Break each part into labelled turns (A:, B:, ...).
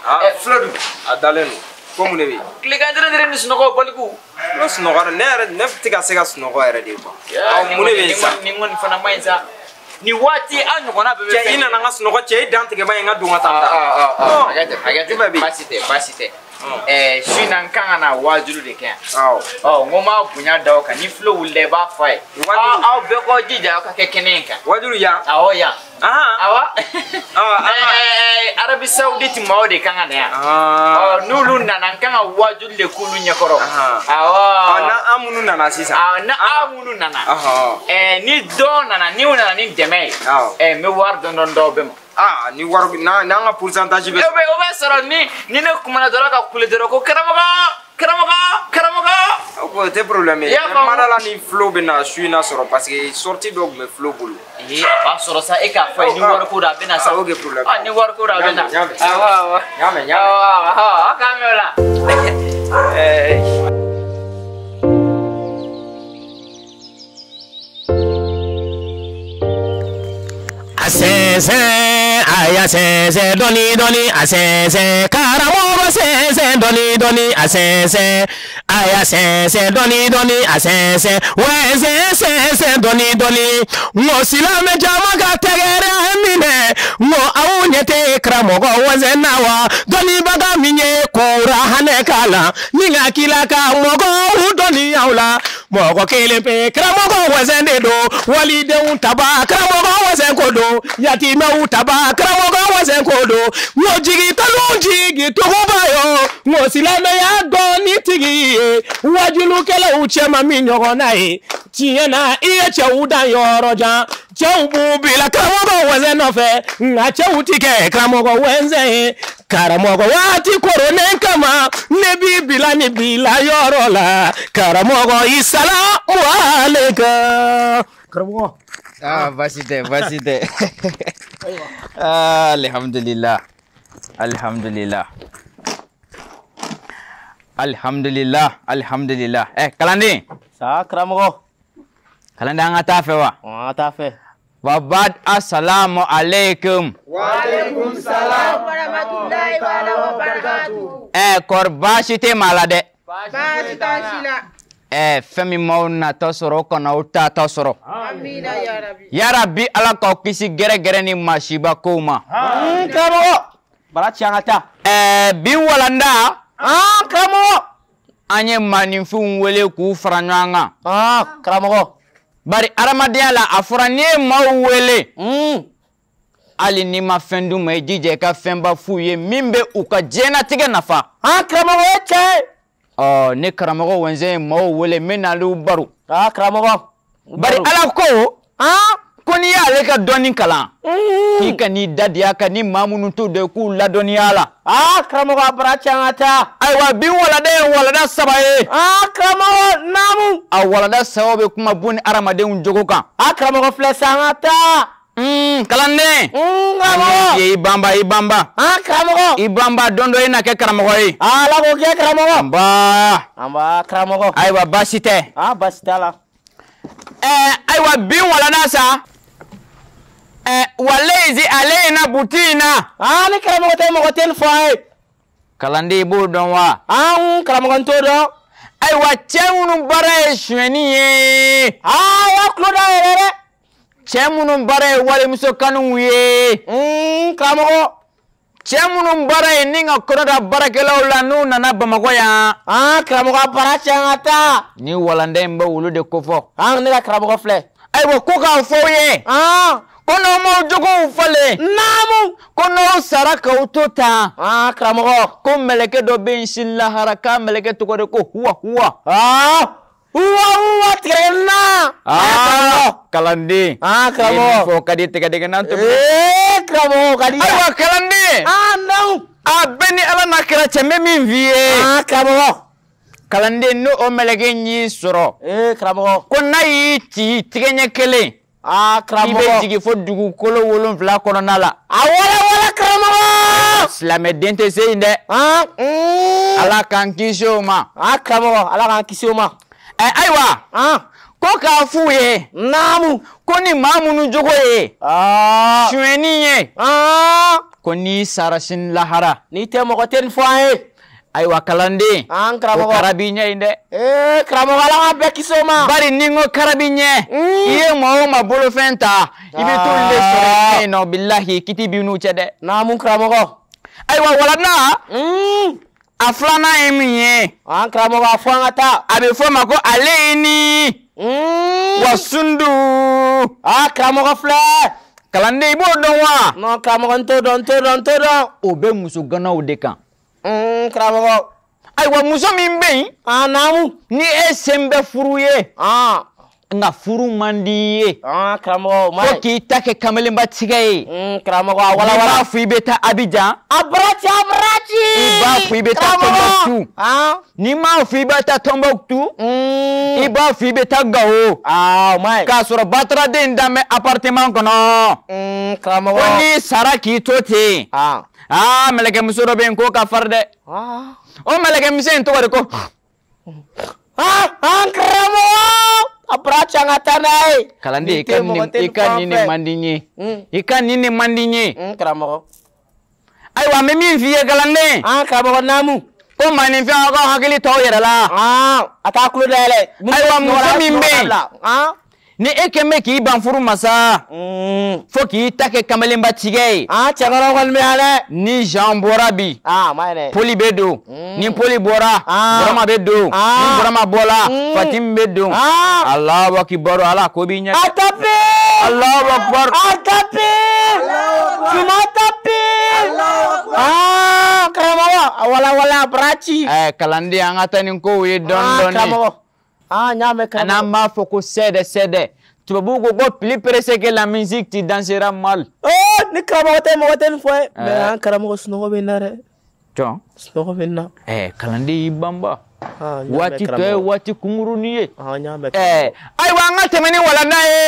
A: Ah, Flo dun a dalen don. Ko mun de bɛ yen?
B: Tilegan dɛrɛ ni sunɔgɔ baliku.
A: Flo sunɔgɔra, ne yɛrɛ ne tɛ ka se ka sunɔgɔ yɛrɛ de quoi. Ɔ mun de bɛ yen sa?
B: Nin kɔni fana man ɲi sa. Nin waati an ɲɔgɔnna bɛɛ bɛ
A: Cɛ i nana n ka sunɔgɔ cɛ i dan tigɛ ba ye n ka don ka taa n da.
B: Hakɛ hakɛ
A: Jumɛn bɛ yen?
B: Baasi tɛ, baasi tɛ. Su in na n kan ka na waajulu de kɛ yan.
A: Awɔ.
B: Ɔ n ko n b'a bonya da o kan, ni Flo wulila i b'a f'a ye.
A: Waajulu.
B: Aw bɛɛ k'aw jija aw ka kɛ kɛnɛ in kan.
A: Waajulu yan.
B: Awɔ yan.
A: Ahan.
B: Awɔ.
A: An
B: Arabi Saoudite maaw de kan ka na yan.
A: Ah.
B: Ɔ n'olu nana n kan ka waajulu de k'olu ɲɛkɔrɔ.
A: Awɔ.
B: Awɔ.
A: N'an minnu nana sisan.
B: Awɔ n'aw minnu nana. Ni dɔ nana ni u nana ni dɛmɛ ye.
A: Awɔ.
B: N bɛ wari dɔɔni d'aw bɛɛ ma.
A: Ah ni wari n'an ka pourcentage bɛ.
B: O bɛ sɔrɔ ni ne kumana dɔrɔn ka kule dɔrɔn ko karamɔgɔ karamɔgɔ karamɔgɔ.
A: O tɛ problème ye.
B: I y'a faamu?
A: N ma da la ni Flo bɛ na su in na sɔrɔ parce que sortie dɔ tun bɛ Flo bolo.
B: Ee a b'a sɔrɔ sa e k'a fɔ a ye ni wari ko don a bɛ na sa.
A: Ah, ok, problème.
B: Ah ni wari ko don a bɛ na.
A: N y'a mɛn.
B: Awɔ awɔ.
A: N y'a mɛn, n y'a mɛn.
B: Awɔ awɔ aw k'an mɛn o la.
C: A sɛnsɛn a y'a sɛnsɛn dɔɔni dɔɔni a sɛnsɛn karamɔgɔ sɛnsɛn dɔɔni dɔɔni a sɛnsɛn a y'a sɛnsɛn dɔɔni dɔɔni a sɛnsɛn wɛnsɛn sɛnsɛn dɔɔni dɔɔni n ko silamɛ caman ka tɛgɛrɛ minɛ n ko aw ɲɛ tɛ karamɔgɔ wɛnsɛn na wa dɔnnibaga min ye kuranɛ kalan ni ka kila ka mɔgɔw dɔnniyaw la mɔgɔ kelen pe karamɔgɔ wɛnsɛn de don walidenw taba karamɔgɔ wɛnsɛn ko don yatimɛw taba karamɔgɔ wɛnsɛn ko don n ko jigitaliw jigi tuguba yo n ko silamɛya dɔnni tigi ye wajulukɛlaw cɛma min ɲɔgɔnna ye tiɲɛ na i ye cɛw dan yɔrɔ jan cɛw b'u bila karamɔgɔ wɛnsɛn nɔfɛ nka cɛw ti kɛ karamɔgɔ wɛnsɛn ye karamɔgɔ waati koronnen kama ne b'i bila ni bila yɔrɔ la karamɔgɔ i salamu aleykum. Karamɔgɔ.
B: Ah baasi tɛ, baasi tɛ. Ah alhamdulillah. Alhamdulillah. Alhamdulillah, alhamdulillah. Kalanden.
D: Sa karamɔgɔ.
B: Kalanden an ka taa fɛ wa?
D: An ka taa fɛ.
B: Wa ba'd assalamu alaikum.
E: Wa alaikum salam wa rahmatullahi wa barakatuh.
B: Kɔri baasi tɛ maa la dɛ.
E: Baasi t'an si la.
B: Fɛn min m'aw natɔ sɔrɔ o kana aw taatɔ sɔrɔ.
E: Amina ya Rabbi.
B: Ya Rabbi ala k'aw kisi gɛrɛgɛrɛ ni masiba kow ma.
D: Karamɔgɔ. Bara ci an ka taa.
B: Bi walanda.
D: Karamɔgɔ.
B: An ye maaninfinw wele k'u fara ɲɔgɔn kan.
D: Karamɔgɔ.
B: Bari adamadenya la a fɔra n'i ye maaw wele. Hali n'i ma fɛn d'u ma i jija i ka fɛnba f'u ye min bɛ u ka diɲɛnatigɛ nafa.
D: Karamɔgɔ ye tiɲɛ ye.
B: Ɔ ne karamɔgɔ wɛnsɛn ye maaw wele n bɛ n'ale baro.
D: Karamɔgɔ.
B: Bari ala ko. Ko n'i y'ale ka dɔnni kalan. K'i ka n'i da di a kan ni maa minnu t'o dɔn k'u ladɔnniya a la.
D: Karamɔgɔ a bara ci an ka taa.
B: Ayiwa bi walanda ye walanda saba ye.
D: Karamɔgɔ naamu.
B: A walanda saba bɛ kuma bon ni hadamadenw jogo kan.
D: Karamɔgɔ filɛ sa an ka taa.
B: Kalanden.
D: Karamɔgɔ.
B: I banba i banba.
D: Karamɔgɔ.
B: I banba don dɔ i na kɛ karamɔgɔ ye.
D: Ala k'o kɛ karamɔgɔ.
B: Nba.
D: Nba karamɔgɔ.
B: Ayiwa baasi tɛ.
D: Baasi t'a la.
B: Ayiwa bi walanda sa. Walezi alena butina.
D: Ni karamɔgɔ tɛ mɔgɔ tɛ nin fɔ an ye.
B: Kalanden i b'o dɔn wa?
D: Karamɔgɔ n t'o dɔn.
B: Ayiwa cɛ minnu baara ye sonyɛni ye.
D: Y'a tulo da yɛrɛ dɛ.
B: Cɛ minnu baara ye walimuso kanuw ye.
D: Karamɔgɔ.
B: Cɛ minnu baara ye ni ka kɔnɔ da baarakɛlaw la n'u nana Bamakɔ yan.
D: Karamɔgɔ a bara ci an ka taa.
B: Ni walanda in bɛ olu de kofɔ.
D: Ne ka karamɔgɔ filɛ.
B: Ayiwa ko k'a fɔ aw ye. Ko n'aw m'aw jogow falen.
D: Naamu.
B: Ko n'aw sara k'aw to tan.
D: Karamɔgɔ.
B: Ko mɛlɛkɛ dɔ bɛ yen sini lahara k'a mɛlɛkɛ tɔgɔ de ko huwa huwa.
D: Huwa huwa tigɛ na.
B: Kalanden.
D: Karamɔgɔ.
B: I ye min fɔ o ka di tigɛdɛgɛ na tobi.
D: Karamɔgɔ ka di.
B: Ayiwa kalanden.
D: Naamu.
B: A bɛɛ ni ala n'a kira cɛ n bɛ min f'i ye.
D: Karamɔgɔ.
B: Kalanden n'o o mɛlɛkɛ in y'i sɔrɔ.
D: Karamɔgɔ.
B: Ko n'a y'i ci tigɛ ɲɛ kelen.
D: Karamɔgɔ.
B: I bɛ jigin fo dugukolo 7 kɔnɔna la.
D: A wala wala karamɔgɔ.
B: Silamɛden tɛ se yen dɛ. Ala k'an kisi o ma.
D: Karamɔgɔ ala k'an kisi o ma.
B: Ayiwa. Ko k'a f'u ye.
D: Naamu.
B: Ko ni maa minnu jogo ye. Sonyɛni ye. Ko n'i sara sini lahara.
D: N'i tɛ mɔgɔ tɛ nin fɔ an ye.
B: Ayiwa kalanden.
D: An karamɔgɔ.
B: O kara b'i ɲɛ yen dɛ.
D: Ee karamɔgɔ, Ala k'an bɛɛ kisi o ma.
B: Bari ni n ko kara b'i ɲɛ. I ye maa o maa bolofɛn ta, i bɛ t'olu de sɔrɔ ɲɛ yen nɔ, bilahi kiti b'i n'u cɛ dɛ.
D: Naamu karamɔgɔ.
B: Ayiwa walanda. A filanan ye min ye.
D: An karamɔgɔ, a fɔ an ka taa.
B: A bɛ fɔ o ma ko ale ni. Wa sundu.
D: Aa karamɔgɔ filɛ.
B: Kalanden, i b'o dɔn wa?
D: Non karamɔgɔ, n t'o dɔn, n t'o dɔn, n t'o dɔn.
B: O bɛ muso ganaw de kan.
D: Karamɔgɔ.
B: Ayiwa muso min bɛ yen.
D: Ah naamu.
B: Ni e sen bɛ furu ye. Nka furu man di i ye.
D: Ah karamɔgɔ, o ma ɲi.
B: Fo k'i ta kɛ kamalenba tigɛ ye.
D: Karamɔgɔ, a wala wala.
B: I b'a fɔ i bɛ taa Abidjan.
D: A baraci, a baraci.
B: I b'a fɔ i bɛ taa Tombouctou. N'i m'a fɔ i bɛ taa Tombouctou. I b'a fɔ i bɛ taa Gao.
D: Ah o ma ɲi.
B: K'a sɔrɔ bataraden dan bɛ appartement kɔnɔ.
D: Karamɔgɔ.
B: Ko n'i sara k'i to ten. Aa mɛlɛkɛmuso dɔ bɛ yen k'o ka farin dɛ. O mɛlɛkɛmuso in tɔgɔ de ko.
D: An karamɔgɔ. A baraci, an ka taa n'a ye.
B: Kalanden, i ka nin de man di n ye. I ka nin de man di n ye.
D: Karamɔgɔ.
B: Ayiwa n bɛ min f'i ye kalanden.
D: An karamɔgɔ, naamu.
B: Ko maninfɛn, aw ka hakili to aw yɛrɛ la.
D: A t'a tulo dayɛlɛ.
B: Ayiwa muso min bɛ yen. Ni e kɛn bɛ k'i ban furu ma sa. Fo k'i ta kɛ kamalenba tigɛ ye.
D: Cɛkɔrɔba kɔni bɛ yan dɛ.
B: Ni Jean bɔra bi.
D: A ma ɲi dɛ.
B: Poli bɛ don. Ni Poli bɔra. Burama bɛ don. Ni Burama bɔra. Fatimi bɛ don. Alahu akibaru, Ala ko b'i ɲɛ.
D: A tape.
B: Alahu akibaru.
D: A tape. Tuma tape. Karamɔgɔ, a wala wala, baraci.
B: Kalanden, an ka taa ni kow ye dɔɔni dɔɔni.
D: Karamɔgɔ. N y'a mɛn karamɔgɔ.
B: N'an b'a fɔ ko sɛdɛ sɛdɛ. Tubabuw ko ko plus pressé que la musique, tu danseras mal.
D: Ni karamɔgɔ tɛ, mɔgɔ tɛ nin fɔ ye. Mais an karamɔgɔ, sunɔgɔ bɛ n na dɛ.
B: Jɔn?
D: Sunɔgɔ bɛ n na.
B: Kalanden y'i banba. Waati tɔ ye waati kunkurunin ye.
D: N y'a mɛn.
B: Ayiwa an ka tɛmɛ ni walanda ye.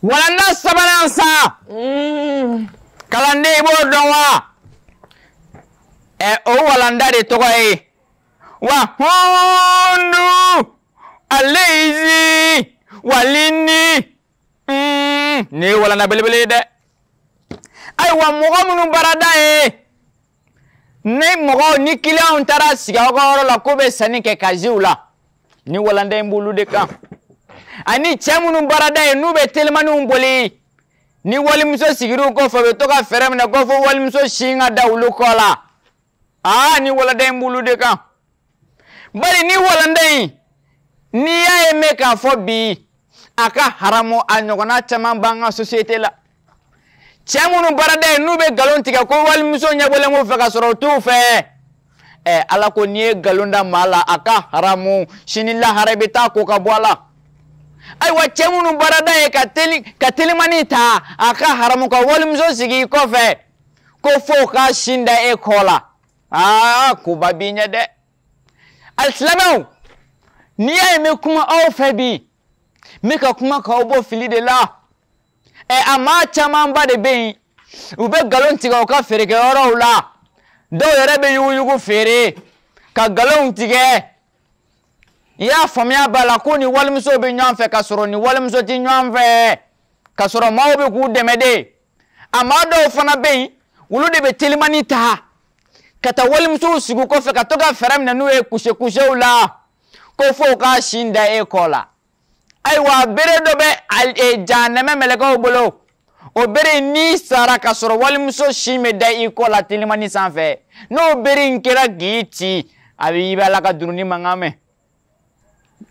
B: Walanda sabanan sa. Kalanden, i b'o dɔn wa? O walanda de tɔgɔ ye. Wa hundu aleizi walini. Nin ye walanda belebele ye dɛ. Ayiwa mɔgɔ minnu baarada ye, ni mɔgɔw ni kiliyanw taara sigi aw ka yɔrɔ la k'u bɛ sanni kɛ kaziw la, ni walanda in b'olu de kan. Ani cɛ minnu baarada ye, n'u bɛ telimaniw boli, ni walimuso sigir'u kɔfɛ, u bɛ to ka fɛɛrɛ minɛ ko fo walimuso sin ka da olu kɔ la. Ni walanda in b'olu de kan. Bari ni walanda in, n'i y'a ye n bɛ k'a fɔ bi, a ka haramu, a ɲɔgɔnna caman b'an ka société la. Cɛ minnu baarada ye, n'u bɛ nkalon tigɛ ko walimuso ɲɛbɔlen b'u fɛ ka sɔrɔ u t'u fɛ. Ala ko n'i ye nkalon da maa la, a ka haramu, sini lahara i bɛ taa ko ka bɔ a la. Ayiwa cɛ minnu baarada ye ka telimani ta, a ka haramu, ka walimuso sigi i kɔfɛ ko f'o ka sin da e kɔ la. Koba b'i ɲɛ dɛ. Alisilamɛw, n'i y'a ye n bɛ kuma aw fɛ bi, n bɛ ka kuma k'aw bɔ fili de la. A maa camanba de bɛ yen, u bɛ nkalon tigɛ u ka feerekɛyɔrɔw la. Dɔw yɛrɛ bɛ yuguyugu feere ka nkalonw tigɛ. I y'a faamuya b'a la ko ni walimuso bɛ ɲɔgɔn fɛ ka sɔrɔ ni walimuso tɛ ɲɔgɔn fɛ, ka sɔrɔ maaw bɛ k'u dɛmɛ de. A maa dɔw fana bɛ yen, olu de bɛ telimani ta ka taa walimusow sigi u kɔfɛ ka to ka fɛɛrɛ minɛ n'u ye kuse-kusew la, ko f'o ka sin da e kɔ la. Ayiwa bere dɔ bɛ jahanɛmɛ mɛlɛkɛw bolo, o bere in n'i sara ka sɔrɔ walimuso sin bɛ da i kɔ la telimani sanfɛ, n'o bere in kɛra k'i ci, a bɛ i bɛ Ala ka duruni mankan mɛn.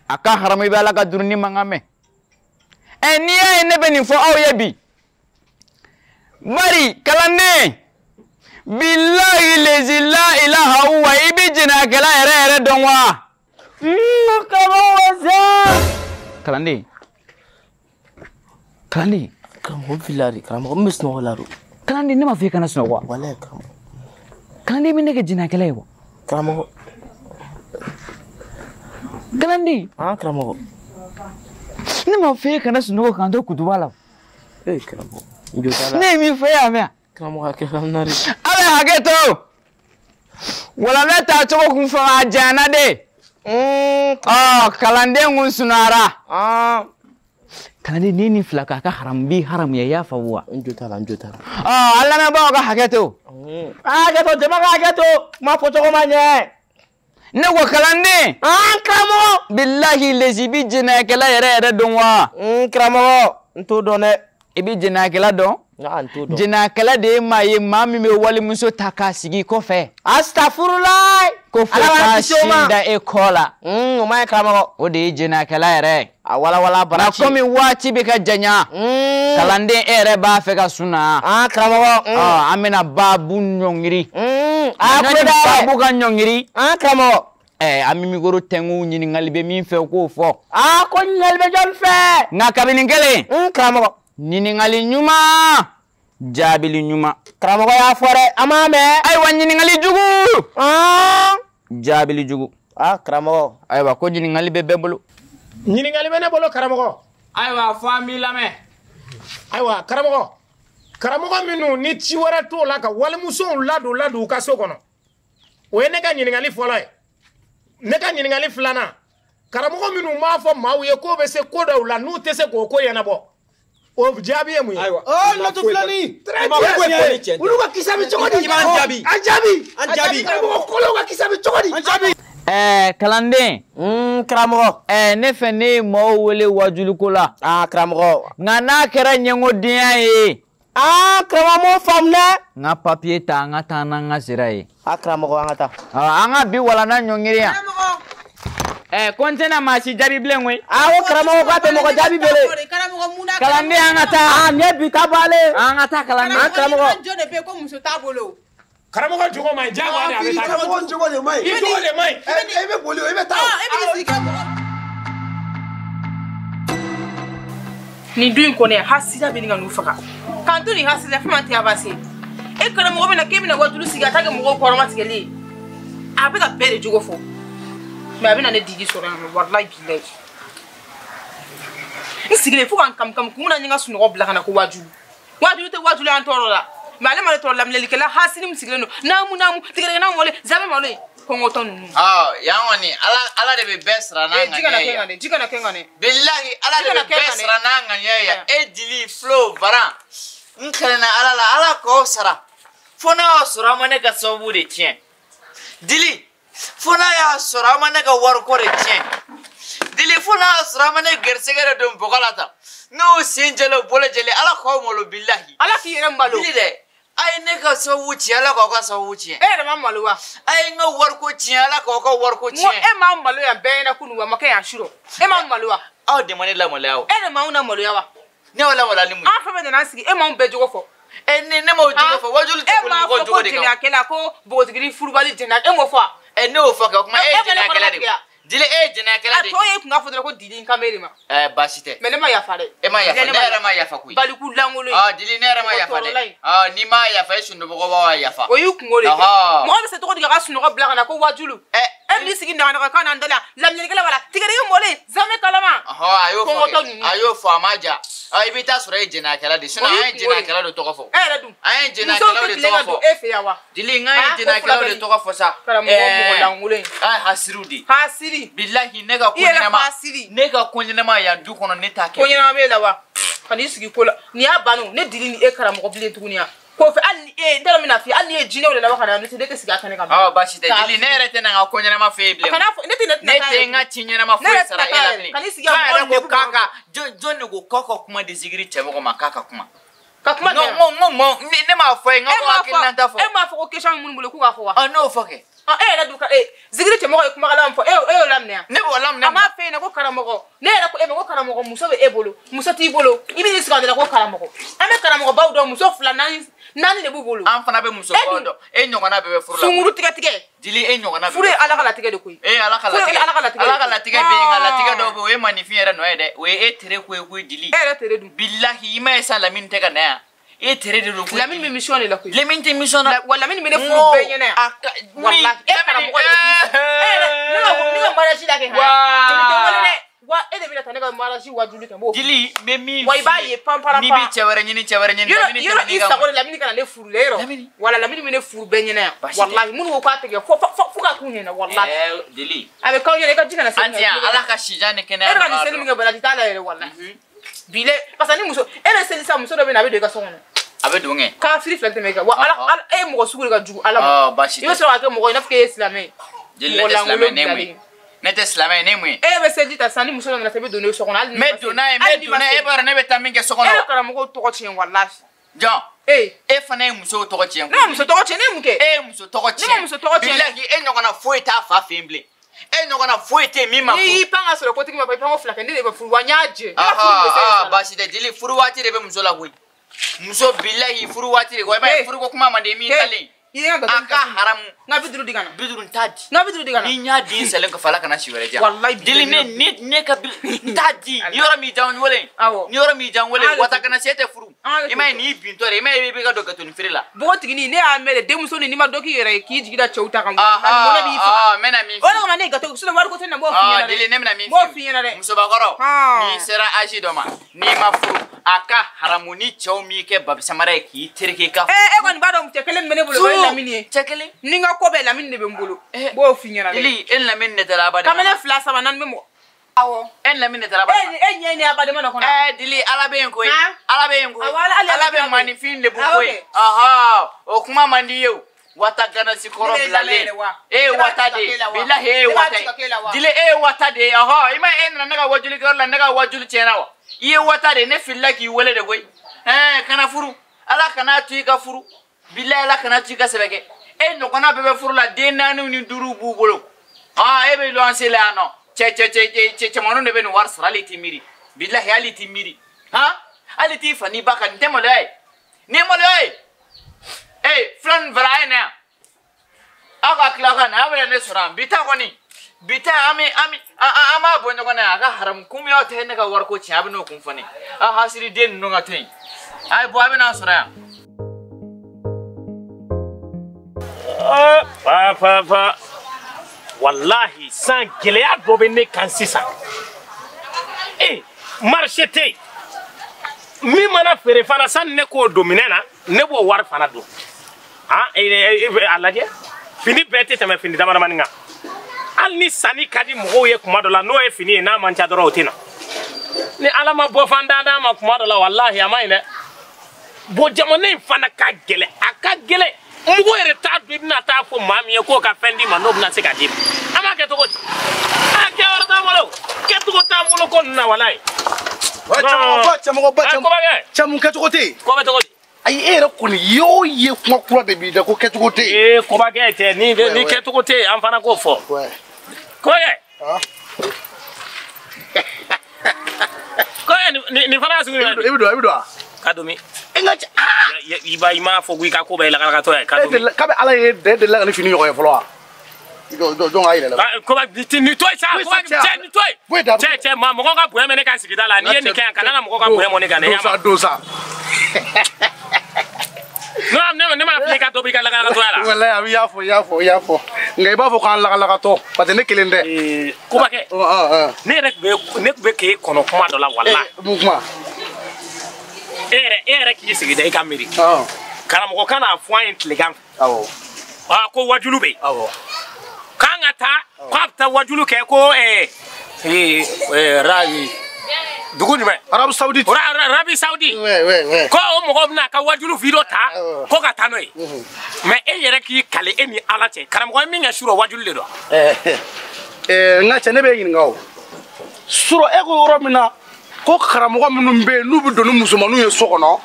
B: A ka haramu, i bɛ Ala ka duruni mankan mɛn. N'i y'a ye ne bɛ nin fɔ aw ye bi, bari kalanden, bilahi lezi la ilaha huwa, i bɛ jɛnɛyakɛla yɛrɛ yɛrɛ dɔn wa?
D: Karamɔgɔ.
B: Kalanden. Kalanden.
D: Karamɔgɔ, n filila de. Karamɔgɔ, n bɛ sunɔgɔ la do.
B: Kalanden, ne m'a fɔ i kana sunɔgɔ wa?
D: Walayi karamɔgɔ.
B: Kalanden, i bɛ ne kɛ jɛnɛyakɛla ye wa?
D: Karamɔgɔ.
B: Kalanden.
D: Karamɔgɔ.
B: Ne m'a fɔ e kana sunɔgɔ k'an to kutuba la.
D: Karamɔgɔ. N jɔ t'a la.
B: Ne ye min fɔ e y'a mɛn.
D: Karamɔgɔ, hakɛ ka n na de.
B: A bɛ hakɛ to. Walanda taa cogo kun fɔ a janyana de. Kalanden kun sunɔgɔra. Kalanden ni fila k'a ka haram bi haramuya i y'a faamu wa?
D: N jo t'a la n jo t'a la.
B: An lamɛnbagaw ka hakɛ to.
D: Hakɛ to jama ka hakɛ to kuma fɔcogo ma ɲɛ.
B: Ne ko kalanden.
D: An karamɔgɔ.
B: Bilahi lezi bi jɛnɛyakɛla yɛrɛ yɛrɛ dɔn wa?
D: N karamɔgɔ n t'o dɔn dɛ.
B: I bɛ jɛnɛyakɛla dɔn?
D: N t'o dɔn.
B: Jɛnɛyakɛla de ye maa ye maa min bɛ walimuso ta k'a sigi kɔfɛ.
D: Astafurulayi.
B: Ko fo k'a sin da e kɔ la.
D: O ma ɲi karamɔgɔ.
B: O de ye jɛnɛyakɛla yɛrɛ ye.
D: A walawala baraji.
B: Nka komi waati bɛ ka janya. Kalanden e yɛrɛ b'a fɛ ka sunaa.
D: An karamɔgɔ.
B: An bɛna baabu ɲɔngiri.
D: A kulo da.
B: Baabu ka ɲɔngiri.
D: An karamɔgɔ.
B: An bɛ mikoro tɛnku ɲininkali bɛ min fɛ k'o fɔ.
D: Aa ko ɲininkali bɛ jɔn fɛ.
B: Nka kabini kelen.
D: Karamɔgɔ.
B: Ɲininkali ɲuman. Jaabili ɲuman.
D: Karamɔgɔ y'a fɔ dɛ an m'a mɛn.
B: Ayiwa ɲininkali jugu. Jaabili jugu.
D: Aa karamɔgɔ.
B: Ayiwa ko ɲininkali bɛ bɛɛ bolo.
C: Ɲininkali bɛ ne bolo karamɔgɔ.
B: Ayiwa fɔ an b'i lamɛn.
C: Ayiwa karamɔgɔ. Karamɔgɔ minnu ni ci wɛrɛ t'o la ka walimusow ladon u ka so kɔnɔ. O ye ne ka ɲininkali fɔlɔ ye. Ne ka ɲininkali filanan. Karamɔgɔ minnu b'a fɔ maaw ye k'o bɛ se ko dɔw la n'u tɛ se k'o ko ɲɛnabɔ. O jaabi ye mun ye?
A: Ayiwa.
F: Lɔtu filani. Olu ka kisa bɛ cogo di?
A: I b'an jaabi.
F: An jaabi.
A: An jaabi.
F: Karamɔgɔ kolow ka kisa bɛ cogo di?
A: An jaabi.
B: Kalanden.
D: Karamɔgɔ.
B: Ne fɛ ne ye maaw wele wajuliko la.
D: Aa karamɔgɔ.
B: Nka n'a kɛra ɲɛngodenya ye.
D: Aa karamɔgɔ m'o faamu dɛ.
B: N ka papiye ta an ka taa n'an ka sira ye.
D: Aa karamɔgɔ an ka taa.
B: An ka bi walanda ɲɔngiri yan. Ko n tɛna maa si jaabi bilen koyi.
D: Awɔ karamɔgɔ k'a tɛ mɔgɔ jaabi bele.
B: Kalanden an ka taa.
D: Aa nin ye bi ta bannen.
B: An ka taa kalanden.
D: An karamɔgɔ.
E: Jɔn de bɛ yen ko muso t'a bolo.
C: Karamɔgɔ jogo man ɲi diyagoya de a bɛ taa.
F: Karamɔgɔ jogo de man ɲi.
C: I jogo de man ɲi.
F: E bɛ boli o e bɛ taa o.
E: E bɛ sigi ka mɔgɔ. Nin du in kɔnɔ yan hasida bɛ nin ka n'u faga. K'an to nin hasida fɛn ma tɛ avancer. E karamɔgɔ bɛ na k'e bɛna wajulu sigi a ta kɛ mɔgɔw kɔrɔma tigɛli ye. A bɛ ka bɛɛ de jogo fɔ. Mais a bɛna ne digi sɔrɔ yan nɔ walayi bilayi. N sigilen fo ka n kami kun na n ye n ka sunɔgɔ bila ka na ko wajulu. Wajulu tɛ wajulu y'an tɔɔrɔ la. Mais ale ma ne tɔɔrɔ laminɛlikɛla hasini min sigilen don naamu naamu tigɛdɛgɛ na mɔlen zabɛ malo ye kɔngɔtɔ ninnu.
B: Yan kɔni ala de bɛ bɛɛ sara n'a ŋaniya ye.
E: Ji kana kɛ n kan dɛ.
B: Bilahi ala de bɛ bɛɛ sara n'a ŋaniya ye. E dili fulo varan n kɛlɛnna ala la ala k'aw sara fo n'a y'a sɔrɔ aw ma ne ka sababu de tiɲɛ. Dili fo n'a y'a sɔrɔ aw ma ne ka wariko de tiɲɛ. Dili fo n'a y'a sɔrɔ aw ma ne gɛrisigɛ de don bɔgɔ la tan. N'o sen jɛlen o bolo jɛlen ala k'aw malo bilahi.
E: Ala k'i yɛrɛ malo.
B: Dili dɛ. A ye ne ka sababu tiɲɛ ala k'aw ka sababu tiɲɛ.
E: E yɛrɛ ma malo wa?
B: A ye n ka wariko tiɲɛ ala k'aw ka wariko tiɲɛ.
E: N ko e ma malo yan bɛɛ ɲɛna kunun wa a ma kɛ yan surɔ. E ma malo wa?
B: Aw de ma ne lamaloya o.
E: E de m'anw lamaloya wa?
B: Ne y'aw lamaloya ni mun ye?
E: An fɛn fɛn nana an sigi e m'anw bɛɛ jogo fɔ.
B: Ne m'o jogo fɔ wajulu tɛ boli mɔgɔ jogo de kan.
E: E m'a fɔ ko jɛnɛyakɛla ko npogotigini furubali jɛnɛya e m'o fɔ wa?
B: Ne y'o fɔ kɛ o kuma e ye jɛnɛyakɛla de ye. Dili e ye jɛnɛyakɛla de ye.
E: A tɔ ye kun k'a fɔ dɔrɔn ko dili n kan b'e de ma.
B: Baasi tɛ.
E: Mais ne ma yafa dɛ.
B: E ma yafa ne yɛrɛ ma yafa koyi.
E: Baliku lankolon ye.
B: Dili ne yɛrɛ ma yafa dɛ. N'i ma yafa e sunɔgɔbagaw b'a yafa.
E: O y'i kungo de ye. Mɔgɔ bɛ se cogo di k'a ka sunɔgɔ bila ka na ko wajulu. E b'i sigi nɛgɛ kan n'an dala laminɛlikɛla b'a la tigɛdɛgɛ mɔlen zamɛ kalama.
B: A y'o fɔ kɛ a y'o fɔ a ma ja. I bɛ taa sɔrɔ e ye jɛnɛyakɛla de ye sinon an ye jɛnɛyakɛla de tɔgɔ fɔ.
E: E yɛrɛ dun.
B: An ye jɛnɛyakɛlaw de tɔgɔ fɔ.
E: E fɛ yan wa.
B: Dili n k'an ye jɛnɛyakɛlaw de tɔgɔ fɔ sa.
E: Karamɔgɔ mɔgɔ lankolon ye.
B: Hasiriw de.
E: Hasiri.
B: Bilahi ne ka ko ɲɛnama. Ne ka ko ɲɛnama yan du kɔnɔ ne t'a kɛ.
E: Ko ɲɛnama b'e la wa? Ka n'i sigi ko la nin y'a bannen ne dili ni e karamɔgɔ bilen tuguni yan. Kɔfɛ hali ni e n t'a dɔn n bɛna f'i ye hali ni ye jinɛw de labɔ ka na ne tɛ sigi a kɛnɛ kan.
B: Baasi tɛ Dili ne yɛrɛ tɛ na n ka ko ɲɛnama f'e ye bilen.
E: Kana fɔ ne tɛ
B: ne tɛ n ka ci ɲɛnama foyi sara e la bilen.
E: Ka n'i sigi a mɔgɔ
B: ko k'a ka jɔn de ko k'a ka kuma di zikiri cɛmɔgɔ ma k'a ka kuma.
E: Ka kuma
B: jumɛn? Ne m'a fɔ ye n ka ko hakilina ta fɔ.
E: E m'a fɔ ko question bɛ minnu bolo k'u k'a fɔ wa?
B: Ne y'o fɔ kɛ.
E: E yɛrɛ dun ka zikiri cɛmɔgɔ ye kumakan min fɔ e y'o laminɛ yan.
B: Ne b'o laminɛ.
E: A m'a f'e ɲɛna ko karamɔgɔ ne yɛrɛ ko e ma ko karamɔgɔ muso bɛ e bolo muso t'i bolo i bɛ n'i sigi a de la ko karamɔgɔ an bɛ karamɔgɔbaw dɔn muso 2 4 de b'u bolo.
B: An fana bɛ musobaw dɔn e ɲɔgɔnna bɛɛ bɛ furu la.
E: Sunkuru tigɛ tigɛ.
B: Dili e ɲɔgɔnna bɛɛ.
E: Furu ye ala ka latigɛ de koyi.
B: E ala ka latigɛ.
E: Furu ye ala ka latigɛ.
B: Ala ka latigɛ bɛ yen nka latigɛ dɔw bɛ yen o ye maninfin yɛrɛ nɔ ye dɛ o ye e tere ko ye koyi Dili.
E: E yɛrɛ tere dun.
B: Bilahi i ma ye sa Lamini tɛ ka na yan. E tere de don koyi.
E: Lamini bɛ mission de la koyi.
B: Lamini tɛ mission na.
E: Wa Lamini bɛ ne furu bɛɛ ɲɛna yan. Walahi e karamɔgɔ de bɛ k'i sigi. E yɛrɛ ne ka mariage la kɛ han. Jeli tɛ wele dɛ. Wa e de bɛna taa ne ka mariage wajuli kɛ n b'o.
B: Dili n bɛ min
E: wa i b'a ye pan pan pan.
B: N'i bɛ cɛ wɛrɛ ɲini cɛ wɛrɛ ɲini.
E: Yɔrɔ i sago de Lamini kana ne furu dɛ yɔrɔ. Wala Lamini bɛ ne furu bɛɛ ɲɛna yan. Walahi minnu ko k'a tɛ kɛ fo k'a k'u ɲɛna walahi.
B: Dili.
E: A bɛ k'aw ɲɛna i ka ji kana seli.
B: An tɛ yan ala ka sijan ni kɛnɛya.
E: E bɛ ka nin seli min kɛ baraji t'a la yɛrɛ walahi. Bi parce que ni muso e bɛ seli sa muso dɔ bɛ na a bɛ don i ka so kɔnɔ.
B: A bɛ don kɛ.
E: Kafiri fila tɛmɛ i kan wa ala e ye mɔgɔ sugu de ka jugu ala ma.
B: Baasi tɛ.
E: I bɛ sɔrɔ ka kɛ mɔgɔ ye i n'a fɔ k'e ye silamɛ ye.
B: Jeli ne tɛ silamɛ ne ye mun ye? Ne tɛ silamɛ ye ne ye mun ye?
E: E bɛ seliji ta sisan ni muso dɔ nana sisan i bɛ don n'o ye so kɔnɔ hali ni
B: ma se. N bɛ don n'a ye e b'a dɔn ne bɛ taa min kɛ so kɔnɔ.
E: E bɛ karamɔgɔw tɔgɔ tiɲɛ walahi.
B: Jɔn. E fana ye musow tɔgɔ tiɲɛ.
E: Ne ma muso tɔgɔ tiɲɛ ne ye mun kɛ?
B: E ye muso tɔgɔ tiɲɛ.
E: Ne ma muso tɔgɔ tiɲɛ.
B: Bilahi e ɲɔgɔnna foyi t'a fa fɛ yen bilen. E ɲɔgɔnna foyi tɛ yen min ma furu.
E: N'i y'i pan ka sɔrɔ kotigi ma i pan ko fila kɛ ne de bɛ furu wa n y'a jɛ. Ne ka furu bɛ se
B: sa. Baasi tɛ jeli furu waati de bɛ muso la koyi. Muso bilahi furu waati de ko i b'a ye furuko kuma man di min talen. A ka haramu.
E: N ka 50 di ka na.
B: 50 t'a di.
E: N ka 50 di ka na.
B: Ni n y'a di n salen kɔfɛ Ala kana si wɛrɛ diyan.
E: Walahi
B: jeli ne ka n t'a di ni yɔrɔ min diya n wele.
E: Awɔ.
B: Ni yɔrɔ min diya n wele wata kana se tɛ furu. I m'a ye n'i bintɔ de i m'a ye i bɛ ka don gâteau feere la.
E: Npogotiginin ne y'a mɛn de denmuso ni n'i ma dɔ k'i yɛrɛ ye k'i jigi da cɛw ta kan. Mɔnɛ b'i faga.
B: N bɛna min f'i ye.
E: O de kama ne ye gâteau sinon wariko tɛ na n b'o f'i ɲɛna dɛ.
B: Jeli ne bɛna min
E: f'i ye. N b'o f'i ɲɛna dɛ.
B: Musobakɔrɔ n'i sera âge dɔ ma n'i ma furu a ka haramu ni cɛw m'i kɛ babisamara ye k'i tereke ka.
E: E kɔni b'a dɔn cɛ kelen min bɛ ne bolo o ye Lamini ye.
B: Cɛ kelen.
E: Ni n ka ko bɛɛ Lamini de bɛ n bolo. N b'o f'i ɲɛna dɛ.
B: Jeli e ni Lamini de taara abadama.
E: Kamalen 2 3 4 bɛ mɔgɔ. Awɔ.
B: E ni Lamini de taara abadama.
E: E ɲɛ ni abadama dɔ kɔnɔ.
B: Dili ala bɛ yen koyi. Ala bɛ yen koyi. Ala bɛ maninfin de bɔ koyi. O kuma man di ye o. Wata ganasi kɔrɔ bilalen. E ye wata de ye. Bilahi e ye wata ye. Dili e ye wata de ye. I ma e nana ne ka wajulikɛyɔrɔ la ne ka wajuli tiɲɛna wa? I ye wata de ye ne filila k'i wele de koyi. Kana furu. Ala kana to i ka furu. Bilahi ala kana to i ka sɛbɛ kɛ. E ɲɔgɔnna bɛɛ bɛ furu la den 4 ni 5 b'u bolo. E bɛ luwanse la yan nɔ. Cɛ cɛmanninw de bɛ nin wari sara hali i t'i miiri. Bilahi hali i t'i miiri. Hali t'i fa n'i ba kan nin tɛ maloya ye. Nin ye maloya ye. Fila nin fara a ye na yan. Aw ka tila ka na aw bɛna ne sɔrɔ yan. Bi ta kɔni bi ta an b'a bɔ ɲɔgɔn na yan a ka haramu kun min aw tɛ ne ka wariko tiɲɛ a bɛ n'o kun fɔ ne. Aw hasiriden ninnu ka to yen. A ye bɔ a bɛ n'an sɔrɔ yan.
C: Fa wallahi san gɛlɛya dɔ bɛ ne kan sisan. Marché tɛ yen. Min mana feere fana sani ne k'o don minɛn na ne b'o wari fana don. A lajɛ fini bɛɛ tɛ tɛmɛ fini damadamanin kan. Hali ni sanni ka di mɔgɔw ye kuma dɔ la n'o ye fini ye n'a man ca dɔrɔn o tɛ na. Ni ala ma bɔ fan d'a ma kuma dɔ la walahi a ma ɲi dɛ. Bon jamana in fana ka gɛlɛn a ka gɛlɛn. Mɔgɔ yɛrɛ t'a dɔn i bɛna taa fɔ maa min ye k'o ka fɛn d'i ma n'o bɛna se ka d'i ma. An b'a kɛ cogo di? A kɛyɔrɔ t'an bolo. Kɛcogo t'an bolo ko ninnu na walayi.
F: Cɛmɔgɔba cɛ mun kɛcogo tɛ yen?
C: Ko bɛ cogo di?
F: Ayi e yɛrɛ kɔni ye o ye kuma kura de b'i da ko kɛcogo tɛ yen.
C: Kobakɛ cɛ ni kɛcogo tɛ yen an fana k'o fɔ. Kobakɛ. Kobakɛ nin fana y'a sugu jumɛn ye?
F: I bɛ don wa?
C: Ka don min?
F: E n ka cɛ.
C: I m'a fɔ ko i ka ko bɛɛ ye lakalakatɔ ye. Ka don min?
F: K'a bɛ ala ye dɛ delila ka ni fini ɲɔgɔn ye fɔlɔ wa? Jɔn k'a yɛrɛ la.
C: Koba nin to yen sa koba cɛ nin to yen. Cɛ mɔgɔ ka bonya bɛ ne kan sigida la n'i ye nin kɛ yan kana na mɔgɔ ka bonya mɔn ne kan dɛ.
F: Don sa.
C: Ne m'a f'i ye ka dɔ b'i ka lakalakatɔya la.
F: Walayi i y'a fɔ nka i b'a fɔ k'an lakalakatɔ parce que ne kelen tɛ.
C: Kobakɛ ne yɛrɛ tun bɛ k'e kɔnɔ kuma dɔ la walayi.
F: Mun kuma?
C: E yɛrɛ k'i sigi dɛ i ka miiri. Karamɔgɔ ka n'a fɔ an ye tilegan fɛ.
F: Awɔ.
C: Ko wajulu bɛ yen.
F: Awɔ.
C: K'an ka taa k'a bɛ taa wajulu kɛ ko dugu jumɛn?
F: Arabu Saoudite.
C: Arabi Saoudite. Ko o mɔgɔw bɛna ka wajulu video ta ko ka taa n'o ye. Mais e yɛrɛ k'i kale e ni Ala cɛ karamɔgɔ ye min kɛ surɔ wajulu de don.
F: N ka cɛ ne bɛ ɲininka o. Surɔ e ko yɔrɔ min na ko karamɔgɔ minnu bɛ yen n'u bɛ don ni musomaninw ye so kɔnɔ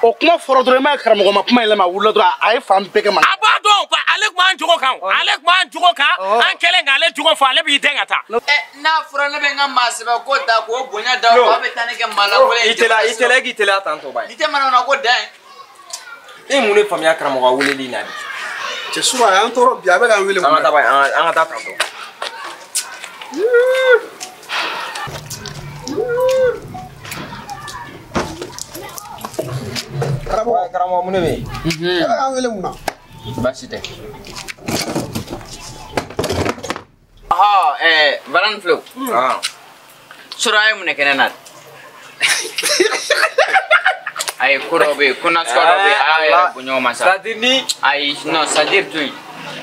F: o kuma fɔra dɔrɔn i m'a ye karamɔgɔ ma kuma yɛlɛma a wulila dɔrɔn a ye fan bɛɛ kɛ man.
C: A b'a dɔn ale tun b'an jogo kan ale tun b'an jogo kan an kɛlen k'ale jogo fɔ ale b'i dɛn ka taa.
B: N'a fɔra ne bɛ n ka maasɛbɛ ko da k'o bonya da o kan aw bɛ taa ne kɛ maalankolon ye.
A: I teliya e k'i teliya tan tɔ ba ye.
B: N'i tɛ manamana ko dan ye.
A: E ye mun de faamuya karamɔgɔ ka weleli in na bi?
F: Cɛ surɔ a y'an tɔɔrɔ bi a bɛ k'an wele mun na.
A: An ka taa ba ye an ka taa tan tɔ. Karamɔgɔ mun de bɛ yen?
F: E bɛ k'an wele mun na?
B: Baasi tɛ. Baran filɛ o. Sɔrɔ a ye mun de kɛ ne na? Ayi ko dɔw bɛ yen ko nasuguya dɔw bɛ yen a y'a yɛrɛ bonya o ma sa.
A: C'est à dire ni.
B: Ayi non c'est à dire to yen.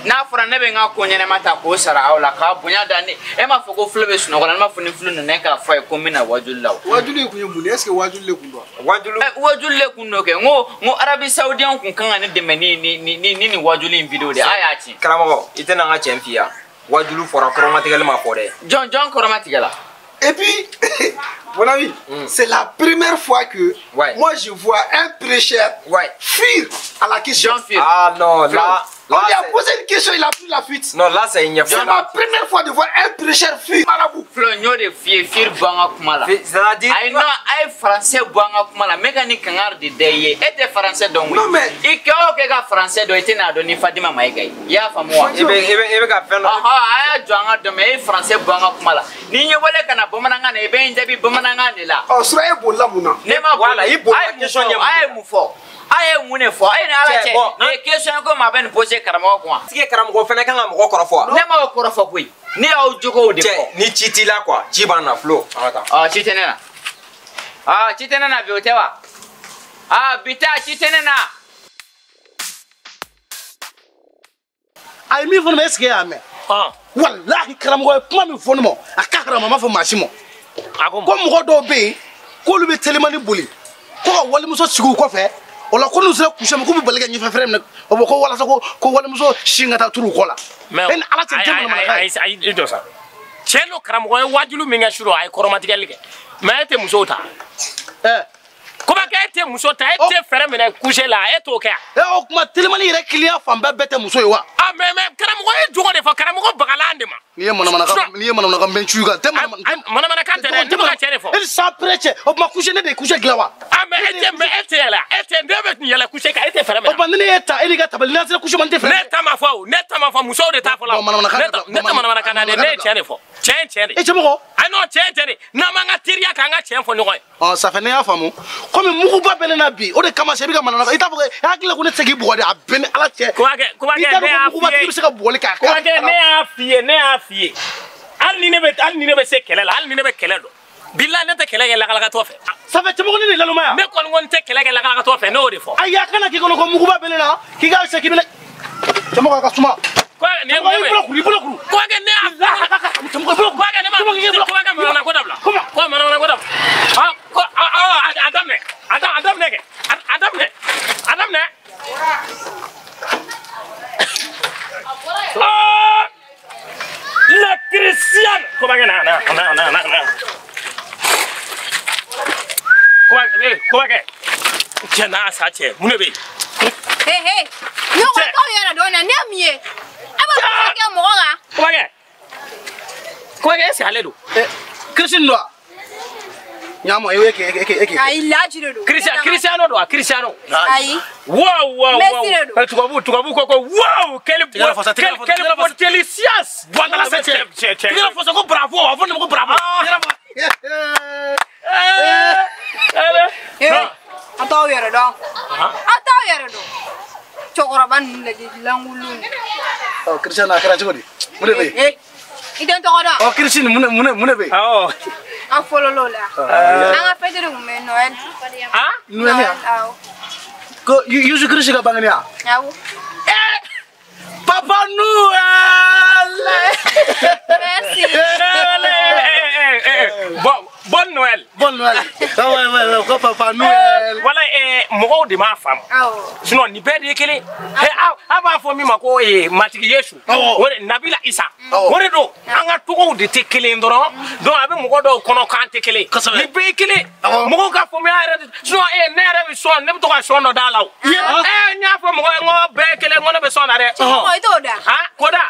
B: N'a fɔra ne bɛ n ka ko ɲɛnɛma ta k'o sara aw la k'a bonya da ne e m'a fɔ ko Flo bɛ sunɔgɔ la ne m'a fɔ ni Flo nana k'a fɔ a ye ko n bɛna wajuli la o.
G: Wajuli in kun ye mun ye est ce que wajuli de kun don wa?
A: Wajulu.
B: Wajuli de kun don kɛ n ko Arabi Saoudien kun kan ka ne dɛmɛ ni wajuli in vidéo de a y'a ci.
A: Karamɔgɔ i tɛna n ka tiɲɛ f'i ye wajulu fɔra kɔrɔmatigɛli ma fɔ dɛ.
B: Jɔn kɔrɔmatigɛ la.
G: Et puis, mon ami, c'est la première fois que moi je vois un prêcheur fuir à la question.
A: Ah non, là,
G: on lui a posé une question, il a pris la fuite.
A: Non, là c'est une.
G: C'est ma première fois de voir un prêcheur fuir. Marabout.
B: Flo, n y'o de f'i ye fuir bɔ an ka kuma la.
A: C'est-à-dire.
B: Ayi non, a ye français bɔ an ka kuma la. Ne ka nin kangari de da i ye. E tɛ français dɔn koyi.
G: Non mais.
B: I kɛ o kɛ ka français dɔn i tɛna dɔn ni Fadima Mayiga ye. I y'a faamu wa?
A: I bɛ ka fɛn dɔ.
B: Ɔhɔn, a y'a jɔ an ka dɔn mais e ye français bɔ an ka kuma la. Ni n ye wele ka na bamanankan na i bɛ n jaabi bamanankan de la.
G: Ɔ sura e bolila mun na?
B: Ne ma boli.
A: Voilà, i bolila question ɲɛ mun.
B: A ye mun fɔ? A ye mun de fɔ? A ye ni Ala cɛ. Nin ye question ye komi a bɛ nin poser karamɔgɔ kun wa?
A: Est-ce que karamɔgɔ fana kan ka mɔgɔ kɔrɔfɔ wa?
B: Ne m'aw kɔrɔfɔ koyi. Ne y'aw jogow de fɔ.
A: Cɛ ni ci t'i la quoi, ci b'an na Flo. An ka taa.
B: Ɔ ci tɛ ne na. Aa ci tɛ ne na bi o tɛ wa? Aa bi ta ci tɛ ne na.
F: A ye min fɔ ne ma est ce que e y'a mɛn? Walahi karamɔgɔ ye kuma min fɔ ne ma a ka harama ma fɔ maa si ma. Ko mɔgɔ dɔw bɛ yen k'olu bɛ telimani boli ko ka walimuso sigi u kɔfɛ. O la ko n'u sera coucher ma k'u bɛ bali ka ɲɛfɛ fɛrɛ minɛ o bɔ ko walasa ko walimuso sin ka taa turu u kɔ la.
C: Mais
F: e ni Ala cɛ den manamanakan ye.
C: Ayi i jɔ sa. Cɛ n'o karamɔgɔ ye wajulu min kɛ su rɔ a ye kɔrɔmatigɛli kɛ mais e tɛ musow ta. Kuma kɛ e tɛ muso ta e tɛ fɛrɛ minɛ coucher la e t'o kɛ.
F: O kuma telimani yɛrɛ client fanba bɛɛ tɛ muso ye wa?
C: Ah mais karamɔgɔ ye jogo de fɔ karamɔgɔ bagalan de ma.
F: N'i ye manamanakan bɛ n cu i kan.
C: Manamanakan tɛ dɛ ne bɛ ka cɛ de fɔ.
F: E ni san pere cɛ o tuma coucher ne de ye coucher dilan wa?
C: Ah mais e tɛ yɛlɛ e tɛ ne bɛ yɛlɛ coucher kan e tɛ fɛrɛ minɛ.
F: O tuma ni ne y'e ta e n'i ka tabali n'an sera coucher ma n tɛ fɛrɛ minɛ.
C: Ne ta ma fɔ o ne ta ma fɔ musow de ta fɔ la. Ne tɛ manamanakan na dɛ ne ye tiɲɛ de fɔ tiɲɛ ye tiɲɛ de.
F: E cɛmɔgɔ.
C: Ayi non tiɲɛ ye tiɲɛ de n'an m'an ka teriya k'an ka tiɲɛ fɔ ɲɔgɔn ye.
F: Ɔ ça fait ne y'a faamu komi muguba bɛ ne na bi o de kama sisan i bɛ ka manamanakan i t'a fɔ ko e hakili la ko ne tɛ se k'i bugɔ dɛ a bɛ ni Ala cɛ.
C: Kubakɛ ne y'a f'i ye
F: i bɛ se ka bugɔli kɛ a.
C: Kubakɛ ne y'a f'i ye hali ni ne bɛ se kɛlɛ la hali ni ne bɛ kɛlɛ dɔn bilahi ne tɛ kɛlɛ kɛ lakalakatɔ fɛ.
F: Ça fait cɛmɔgɔ ne de laloma yan.
C: Ne kɔni ko n tɛ kɛlɛ kɛ lakalakatɔ fɛ ne y'o de fɔ.
F: Ayi a kana k'i kɔnɔ ko muguba bɛ ne na k'i k'a se k'i bɛ ne cɛmɔgɔ a ka suma.
C: Cɛmɔgɔ
F: i bolo kuru i bolo kuru.
C: Kubakɛ ne y'a
F: cɛmɔgɔ i bolo kuru.
C: Kubakɛ ne ma Kubakɛ manamana ko dabila. Ko manamana ko dabila. Ah ko a daminɛ a daminɛ kɛ a daminɛ a daminɛ. Ah! La Christiane! Kubakɛ na. Kubakɛ cɛ n'a sa cɛ mun de bɛ yen?
H: Hey! Ne ko k'aw yɛrɛ dɔn na ne ye mun ye? A b'a fɔ kɛ mɔgɔ kan.
C: Kubakɛ est-ce que ale don?
F: Christine don wa? Ɲamɔ e ke.
H: Ayi laji de don.
C: Cristiano don wa? Cristiano.
H: Ayi.
C: Wow.
H: Messi de don.
C: Tubabu ko wow quel delicious.
F: Bɔ la sa cɛ. Tigɛrɛ fɔ sa ko bravo a fɔ ne ma ko bravo.
H: A t'aw yɛrɛ dɔn. A t'aw yɛrɛ dɔn. Cɛkɔrɔba ninnu lajɛ lankolon.
F: Ɔ Cristiano a kɛra cogo di? Mun de bɛ yen?
H: I tɛ n tɔgɔ dɔn.
F: Ɔ Christine mun de bɛ yen?
C: Awɔ.
H: An fɔlɔla o la. An ka fête de tun bɛ Noël.
C: Ah?
F: Noël ya?
H: Awɔ.
F: Ko Yesu Christ ka bangeni ya?
H: Awɔ.
F: Papa Noël.
H: Merci.
C: Bon Noël.
F: Bonne Noël. Ah ouais, ko Papa Noël.
C: Voilà mɔgɔw de m'a faamu.
H: Awɔ.
C: Sinon nin bɛɛ de ye kelen. A b'a fɔ min ma ko Matigi Yesu. O de Nabila Isa. O de don an ka tɔgɔw de tɛ kelen dɔrɔn. Donc a bɛ mɔgɔ dɔw kɔnɔ k'an tɛ kelen. Nin bɛɛ ye kelen. Mɔgɔw ka faamuya yɛrɛ de. Sinon ne yɛrɛ bɛ sɔn ne bɛ to ka sɔn dɔ d'a la o. N y'a fɔ mɔgɔ ye n ko bɛɛ ye kelen n ko ne bɛ sɔn na dɛ.
H: Ɔ i t'o da.
C: Ah ko da.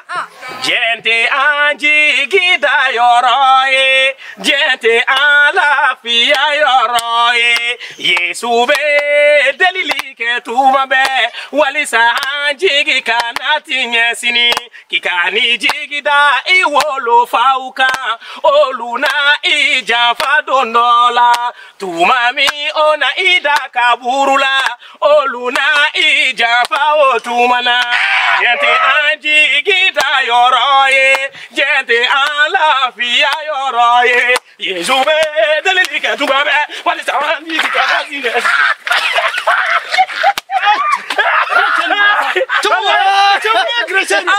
C: Diɲɛ tɛ an jigi da yɔrɔ ye. Diɲɛ tɛ an lafiya yɔrɔ ye. Yesu bɛ delili kɛ tuma bɛɛ walisa an jigi kana tiɲɛ sini. K'i ka ni jigi da i wolofaw kan olu na i janfa don dɔ la. Tuma min o na i da kaburu la olu na i janfa o tuma na. Diɲɛ tɛ an jigi da yɔrɔ ye. Diɲɛ tɛ an lafiya yɔrɔ ye. Yesu bɛ delili kɛ tuma bɛɛ walisa an jigi kana tiɲɛ sini.
F: Cɛ mun ye chrétien ye?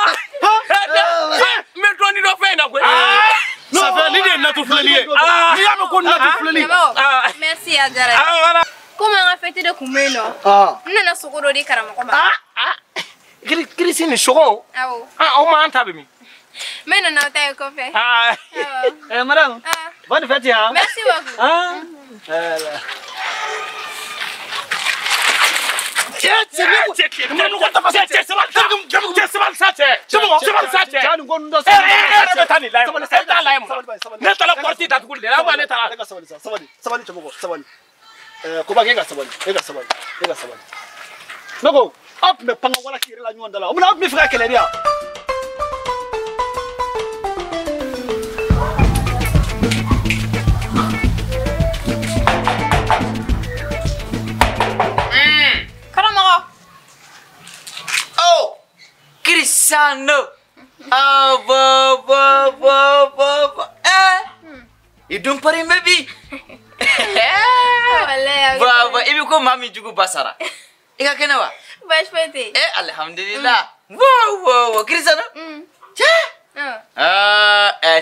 C: N bɛ dɔɔnin dɔ fɛn in na koyi.
F: Ça fait ni de ye natu filɛli ye. N'i y'a mɛn ko natu filɛli.
H: Merci a diyara n ye. Komi an ka fête de kun bɛ yen nɔ. N nana sogo dɔ di karamɔgɔ ma.
C: Kirisi ni sogo.
H: Awɔ.
C: Aw ma an ta bɛ min?
H: N bɛ nana aw ta ye kɔfɛ.
D: Madame. Bonne fête hein.
H: Merci beaucoup.
D: Voilà.
F: Cɛ sabali sa cɛ. E yɛrɛ bɛ taa nin layɛ mun na? E t'a layɛ mun na? Ne taara porte datuguli de la, ou bien ne taara.
G: E ka sabali sa, sabali, sabali cɛmɔgɔ, sabali. Koba e ka sabali, e ka sabali, e ka sabali. Ne ko aw tun bɛ pan ka wala k'i yɛrɛ la ɲɔgɔn da la, o munna aw tun bɛ fɛ ka kɛlɛ de yan?
H: Karamɔgɔ.
B: Oh, Cristiano. Ah, bo bo bo bo bo. I dun pari bɛ bi. Bravo, i bɛ ko maa min jugu basara. I ka kɛnɛ wa?
H: Baasi foyi tɛ yen.
B: Alhamdulillah. Wo wo wo, Cristiano. Cɛ.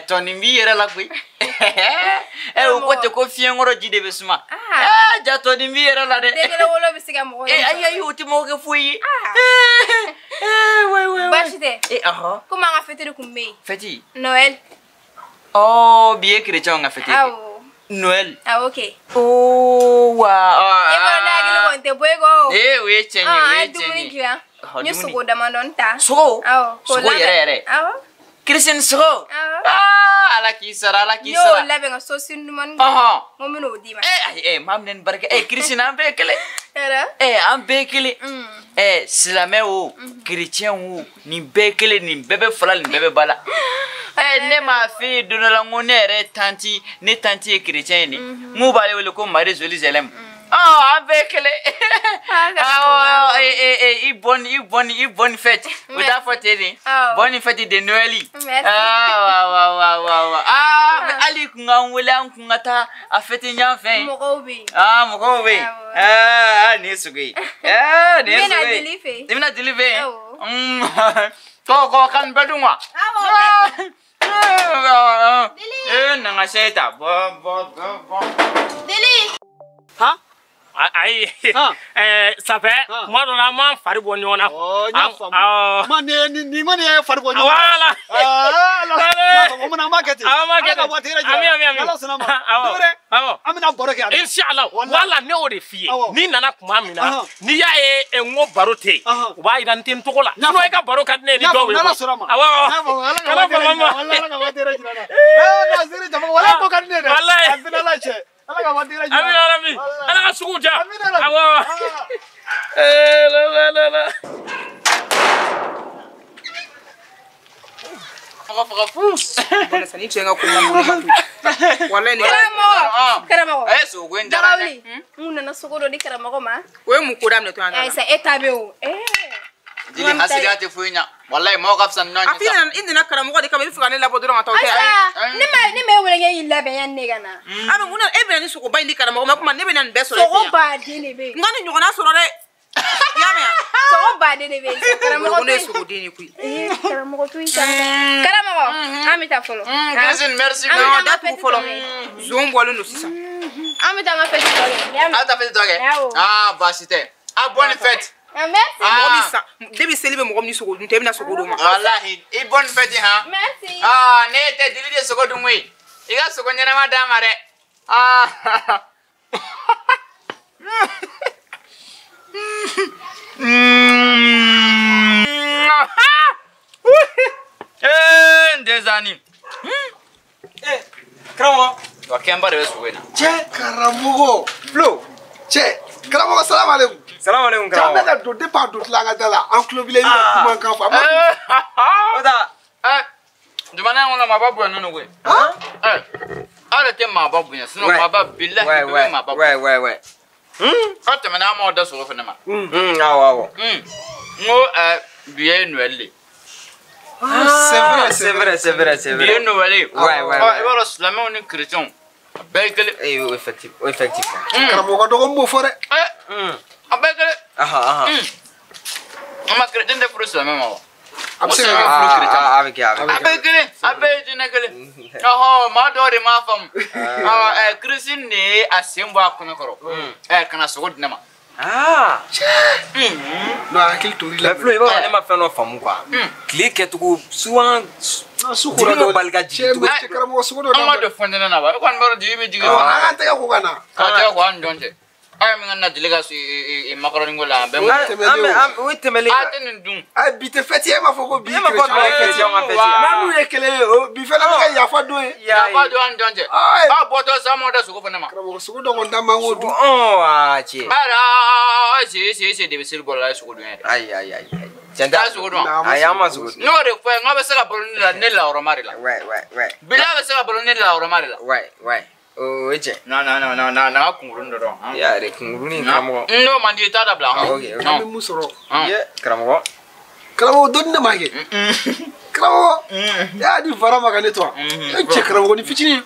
B: Tɔnin b'i yɛrɛ la koyi. O ko tɛ ko fiɲɛkɔrɔ ji de bɛ suma. Ja tɔnin b'i yɛrɛ la dɛ.
H: Den kelen wolo bɛ se ka mɔgɔ.
B: Ayi ayi, o tɛ mɔgɔ kɛ foyi ye.
H: Baasi tɛ.
B: Ɔhɔ.
H: Komi an ka fête de kun bɛ yen.
B: Fête?
H: Noël.
B: Oh, bi ye chrétien ka fête ye.
H: Awɔ.
B: Noël.
H: Awɔ kɛ.
B: Oh wa.
H: E kɔni ne hakili kɔni tɛ bɔ e kɔ o.
B: O ye tiɲɛ ye, o
H: An
B: ye
H: ye
B: tiɲɛ
H: dumuni
B: ye.
H: dilan. N ye sogo damadɔni ta.
B: Sogo?
H: Awɔ. K'o
B: Sogo yɛrɛ
H: labɛn.
B: yɛrɛ.
H: Awɔ.
B: Christine sogo.
H: Awɔ.
B: Ala k'i sara, Ala k'i
H: N y'o
B: sara.
H: labɛn ka sosi dumuni.
B: Ɔhɔn.
H: N ko n bɛn'o d'i ma.
B: Ayi, maa minɛ ni barika. Christine an bɛɛ ye kelen.
H: Yɛrɛ?
B: An bɛɛ ye kelen. Silamɛ o, chrétien o, nin bɛɛ ye kelen, nin bɛɛ bɛ fala, nin bɛɛ bɛ ba la. Ne m'a f'i ye don dɔ la n ko ne yɛrɛ tanti, ne tanti ye chrétien ye nin. N k'u b'ale wele ko Marie Jolie Zɛlɛmu. An bɛɛ ye kelen. Awɔ, i bonne, i bonne, i bonne fête. U t'a fɔ ten de. Bonne fête de Noël.
H: Merci.
B: Awɔ, awɔ, awɔ, awɔ. Mais hali i kun k'an wele an kun ka taa a fête ɲɔgɔn fɛ.
H: Mɔgɔw bɛ yen.
B: Mɔgɔw bɛ yen. Nin ye sogo ye. Nin ye
H: N bɛna
B: sogo ye.
H: deli fɛ yen.
B: I bɛna deli fɛ yen?
H: Awɔ.
B: Kɔ ka nin bɛɛ dun wa?
H: Awɔ.
B: Na n ka sɛ ta. Bɔ bɔ bɔ bɔ.
H: Deli.
F: Han?
C: Ayi, ça fait kuma dɔ la an b'an fari bɔ ɲɔgɔn na.
G: N y'a faamu. Ma ni kɔni ye fari bɔ ɲɔgɔn na.
C: Voilà.
G: O mana an b'a kɛ ten.
C: An b'a kɛ ten.
G: Ala ka waati yɛrɛ jira.
C: Ami ami ami.
G: N'Ala sɔnna ma.
C: Awɔ.
G: Dɔwɛrɛ.
C: Awɔ.
G: An bɛna baro kɛ yan.
C: Inshallah. Wala ne y'o de f'i ye. N'i nana kuma min na, n'i y'a ye n ko baro tɛ yen, u b'a yira n tɛ n tɔgɔ la. Sinon e ka baro ka di ne ye ni dɔw ye.
G: N'Ala sɔnna ma.
C: Awɔ awɔ.
G: Ala ka
C: Kana
G: waati yɛrɛ
C: fama ma.
G: jira. Ala ka waati yɛrɛ jira n na. Nasiri jama wala ko ka di ne ye dɛ.
C: Walayi.
G: A bɛ n'Ala cɛ. Ala ka waati yɛrɛ jira n na.
C: Ami ami. Ala ka sugu diya.
G: Amina.
C: Awɔ. La la la la.
B: Faga faga fu.
E: Wala sa ni cɛ in ka ko man bon ne ma koyi. Walayi ne.
H: Karamɔgɔ. Karamɔgɔ.
B: Sogo in diyara dɛ.
H: Dagawuli. N nana sogo dɔ di karamɔgɔ ma.
E: O ye mun ko daminɛ to an na?
H: Ayi sa e ta bɛ o.
B: Jeli hasidiya tɛ foyi ɲa. Walayi maaw ka fisa ni ɲɔgɔn
E: A f'i
B: ye sa.
E: nana i nana karamɔgɔ de kama i bɛ fɛ ka ne labɔ dɔrɔn ka taa o tɛ.
H: Ayisa ne ma e wele k'e y'i labɛn yanni ne ka na.
E: A bɛ mun na e bɛna ni sogoba in di karamɔgɔ ma kuma ne bɛna nin bɛɛ sɔrɔ e fɛ
H: Sogo
E: yan.
H: baden de bɛ yen.
E: N ka nin ɲɔgɔnna sɔrɔ dɛ. I y'a mɛn wa?
H: Sogo baden de bɛ yen. Karamɔgɔ
E: Ko ne ye
H: to yen.
E: sogoden ye koyi.
H: Karamɔgɔ to yen sa. Karamɔgɔ an bɛ taa fɔlɔ.
B: Christine merci.
H: An bɛ taa an ka
E: Datugu
H: fête
E: fɔlɔ.
H: tɔ kɛ.
E: Zon bɔlen don sisan.
H: An bɛ taa an ka fête tɔ kɛ. I y'a mɛn?
B: Aw ta fête tɔ kɛ?
H: Awɔ.
B: Baasi tɛ. Bonne fête.
H: Merci.
E: Mɔgɔ min sa depuis seli bɛ mɔgɔ min ni sogo dun tɛ e bɛna sogo d'o ma.
B: Walahi i bonne fête han.
H: Merci.
B: Ne tɛ dili de sogo dun koyi. I ka sogo ɲɛnama d'a ma dɛ. N den zani.
A: Karamɔgɔ.
B: Wa kɛnba de bɛ sogo in na.
G: Cɛ karamɔgɔ.
A: Flo.
G: Cɛ karamɔgɔ salamu aleykum.
A: Salamu aleykum
G: Cɛ an bɛ
A: karamɔgɔ.
G: ka don depuis a don tila an ka da la an tulo b'i la i bɛ ka duman kan fɔ.
A: O ta.
B: Jamana in kɔnɔ maaba bonya nɔnɔ koyi. Aw de tɛ maaba bonya sinon maaba bilahi bɛɛ bɛ maaba bonya.
A: Ouais ouais ouais.
B: Aw tɛmɛna an m'aw da sogo fɛnɛ ma.
A: Awɔ awɔ.
B: N ko bi ye Noël de.
A: C'est vrai, c'est vrai, c'est vrai, c'est vrai.
B: Bi ye Noël ye.
A: Ouais ouais.
B: I b'a dɔn silamɛw ni chrétiens a bɛɛ ye kelen.
A: Effectivement, effectivement.
G: Karamɔgɔ ka dɔgɔ n b'o fɔ dɛ.
B: A bɛɛ ye kelen.
A: Ahan ahan.
B: An ma chrétien tɛ furu silamɛ ma wa?
F: A bɛ se ka
A: kɛ a bɛ kɛ
B: a bɛ kelen a bɛɛ ye jinɛ kelen ɔhɔ maa dɔw de m'a faamu ɔ Christine de ye a sen bɔ a kɔnɔ kɔrɔ ka na sogo di ne ma.
A: Ah
F: non hakili to i la
A: mais Flo i b'a dɔn ne ma fɛn dɔ faamu quoi tile kɛcogo souvent
F: su kora
A: dɔ bali ka jigin cogo
F: cɛ karamɔgɔ sogo dɔ
B: an ma don fɔntɛnɛ na wa e kɔni b'a dɔn dibi bɛ jigin
F: an k'an tɛgɛ ko ka na
B: k'a tɛgɛ ko an ni ɲɔgɔn cɛ aw ye min ka na deli ka macaroni ko la an bɛɛ ma
A: o ye tɛmɛlen
B: a tɛ nin dun
F: bi tɛ fɛti e m'a fɔ ko bi
A: e m'a fɔ bi fɛti an ka fɛti
F: n'an n'u ye kelen ye o bi fɛnɛ bɛ kɛ yafa don ye
B: yafa don an ni ɲɔgɔn cɛ aw bɔtɔ sa m'aw da sogo fɛnɛ ma
F: karamɔgɔ sogo dɔ kɔni d'an man k'o dun
A: aa cɛ
B: ayi se de bɛ seli bɔ la a ye sogo dun yɛrɛ
A: ayi ayi ayi tiɲɛ tɛ
B: a ye sogo dun
A: ayi an ma sogo dun
B: n'o de fɔ ye n k'a bɛ se ka balo ne la ne lawɔrɔma de la bila bɛ se ka balo ne lawɔrɔma de la
A: o ye tiɲɛ
B: na na na na na na kunkurunin dɔ dɔn
A: i y'a yɛrɛ kunkurunin karamɔgɔ
B: n'o man di i t'a dabila
A: ok
F: an bɛ mun sɔrɔ
A: ye karamɔgɔ
F: karamɔgɔ dɔɔni ne ma kɛ karamɔgɔ e y'a di fara ma ka ne to wa e cɛ karamɔgɔ ni fitinin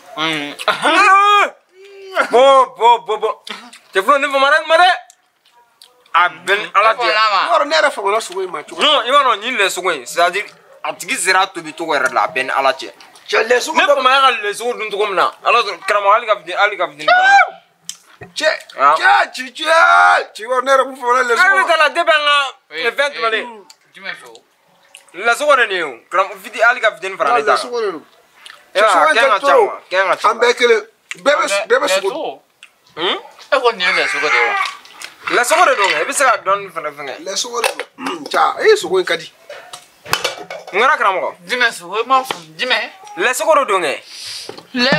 A: bɔ bɔ bɔ bɔ cɛ Flo ne famana ma dɛ a bɛ ni ala cɛ
F: yɔrɔ ne yɛrɛ famana sogo in ma cogo
A: non i b'a dɔn nin lɛ sogo in c'est à dire a tigi sera a tobi cogo yɛrɛ la a bɛ ni ala cɛ
F: cɛ lɛ sogo
A: ne famana ka lɛ sogo dun cogo min na ala karamɔgɔ hali ka fitinin fana
F: cɛ cɛ ci cɛ ci ne yɛrɛ kun famana lɛ sogo
A: hali ta la depuis an ka fɛn tɛmɛnen
B: jumɛn sogo
A: lɛ sogo de nin ye o karamɔgɔ fitinin hali ka fitinin fara ne ta
F: lɛ sogo de don
A: cɛ sogo in tɛ toro
F: an bɛɛ kelen bɛɛ bɛ sogo
B: e ko nin ye lɛ sogo de ye wa
A: lɛ sogo de don i bɛ se ka dɔɔni fana fɛngɛ
F: lɛ sogo de don ca e sogo in ka di
A: n kɛra karamɔgɔ
B: jumɛn sogo i m'a faamu jumɛn
A: lɛ sogo de don kɛ
B: lɛ